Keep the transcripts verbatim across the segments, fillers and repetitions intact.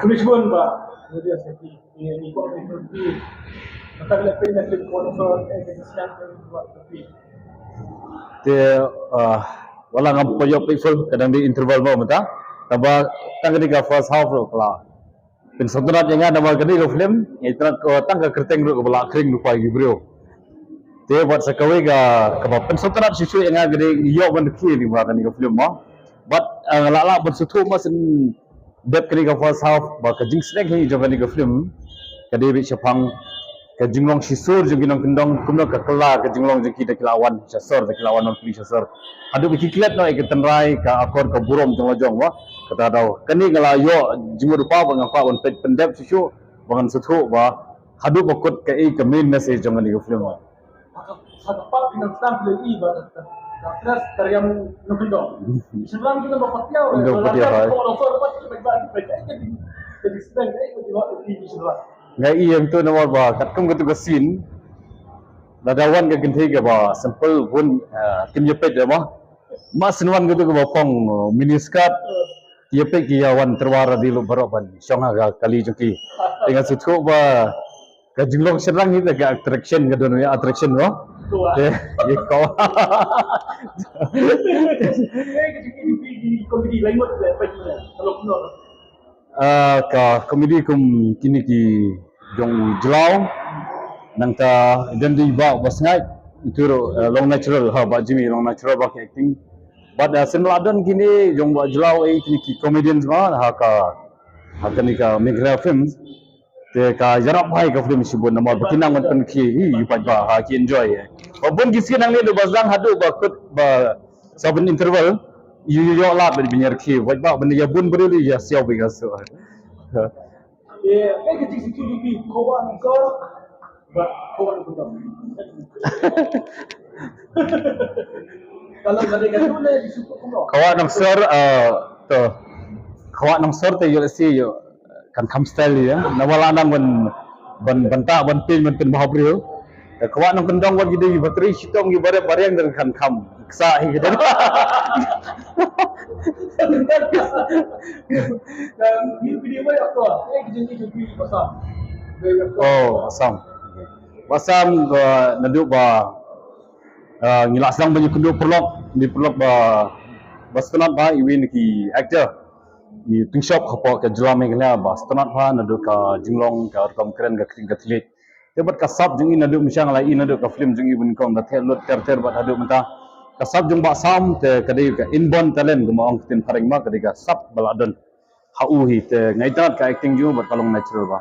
Khublei shibun Bah Julius Seti. Ini ini ko ni ko ni. Mata le pe na clip ko so eh ke siang ko ni ko ni. Te ah, wala ngam poi ïoh peit full, ka dang dei interval mo mynta. Taba tang kane ka first half ruh ka la pynsngewtynnat ïa nga namar kane ka film, nga ïathuh ko tang ka kyrteng ruh kaba la khring ruh ïa ki briew. Te bad sa kawei ka kaba pynsngewtynnat shisha ïa nga ka dei ïoh ban rkhie lyngba kane ka film mo. Bad ah, nga la lah ban sngewthuh mo shen dep kane ka first half ba ka jingsneng hi jong kane ka film ka dei beit shaphang ka jinglong shisha jong ki nongkyndong, kumno ka kylla ka jinglong jong ki da ki la wan sha sor, da ki la wan nongpyni sha sor. Haduh ba ki klet noh ïa ka tynrai ka akor ka burom jong la jong ba kata daw. Kane nga la ïoh jingmut u pa ba nga kwah ban peit pyndep shisha ba ngan sngewthuh ba haduh ba kut kaei ka main message jong kane ka film ba. Satu part dengan sang lagi ba. Terus tarian nukendo. Selang kita ba patiaw. Nukendo ba patiaw, hai. Kalau sor ba kita ba kita jadi sedang eh kita di selang. Nga i ïa tu namar ba katkum katu ka scene. Lada wan ka kynthei kaba simple bun, ah, kim ïa peit ïa ba. Mas wan katu kaba phong, ah, mini skirt. Ïa peit ki ïa wan tyrwa ra di lut baroh ban shong ha ka kali jong ki. Te nga sngewthuh ba ka jinglong shynrang hi te ka attraction ka don ïa attraction mo. Te ïa ko. Comedy lain mut le pa ji. Kalau kenal. Ah, ka comedy kum kine ki jong u Jlaw. Nangta i don di ba ba sngai. Itu ruh, eh, long natural ha ba Jimmy long natural ba ki acting. Bad, eh, shen la don kine jong ba Jlaw eh kine ki comedians ba ha ka ha kane ka Meghalaya Films. Te ka ïarap bha ïa ka film shibun namar ba ki nang ban pynkhie hi ïa paidbah ha ki enjoy. Ba bun ki sien nangne ba zang haduh ba kut ba sa ban interval. Ïa ïa ïa lad ba ban ïarkhie paidbah ban ïa bun briew ïa siaw ba ka so. Ïa, eh, ka jingsitu jong phi, kawak nongksor, ba, kawak nongksor. Kalau ada kat tu leh, di situ kumno? Kawak nongksor, eh, to. Kawak nongksor te ïoh lehse ïoh kan kham style ïa. Namar la nang ban, ban, ban tak, ban pyn, ban pyn bha briew. Ka kwah nongkyndong wat ki dei ba trei shitom ki ba rep ba riang dang kan kham. Ksa hi ki dei. Ni video ba ïa ko. Eh, ki jingki jingki ba sam. Oh, ba sam. Ba sam, uh, naduh ba, uh, ngi la sdang ban ïakynduh paralok, dei paralok ba, ba sngewtynnat bha iwei na ki actor. I pynshop hapoh ka jylla Meghalaya ba sngewtynnat bha naduh ka jinglong, ka rukom kren, ka khring ka thylliej. Te bad ka sap jong i naduh mynshwa la i naduh ka film jong i bun kong da theh lut ter ter bad haduh mynta. Ka sap jong Bah Sam te ka dei ka inborn talent kumba ong ktien phareng ma ka dei ka sap ba la don ha u hi te nga ïathuh ka acting jong u bad ka long natural bha.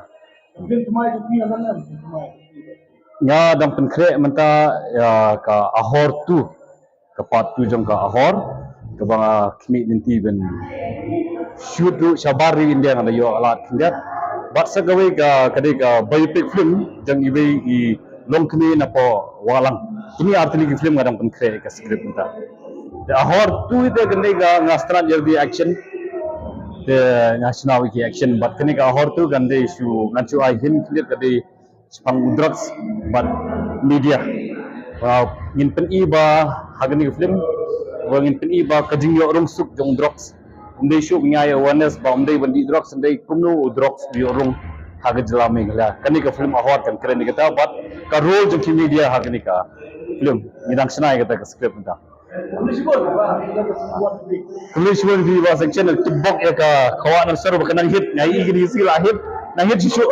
Film thymmai jong phi nga dang em, film thymmai. Nga dang pynkhreh mynta ïa ka Ahor two. Ka part two jong ka Ahor kaba nga khmih lynti ban shoot ruh shabar ri India nga da ïoh lad khyndiat. Bad sa kawei ka, ka dei ka biopic film jong iwei i longkmie napoh Wahlang. Kine ar tylli ki film nga dang pynkhreh ka script mynta. Te Ahor two te kane ka nga sngewtynnat ïa ka action. Te nga shna ïa ki action bad kane ka Ahor two kan dei shu ngan shu ai hint khyndiat ka dei shaphang u drugs bad media. Ba ngin pyni ba ha kane ka film ba ngin pyni ba ka jingïoh rung suk jong u drugs. Um dei shuh ban ai awareness ba um dei ban dih drugs, um dei kumno u drugs u ïoh rung ha ka jylla Meghalaya. Kane ka film Ahor kan kren ïa kata bad ka role jong ki media ha kane ka film. Ngi dang shna ïa kata ka script mynta. Khublei shibun phi ba section tip bok ïa ka Kawak Nongksor ba ka nang hit, nga i kine ki sngi la hit, nang hit shuh shuh.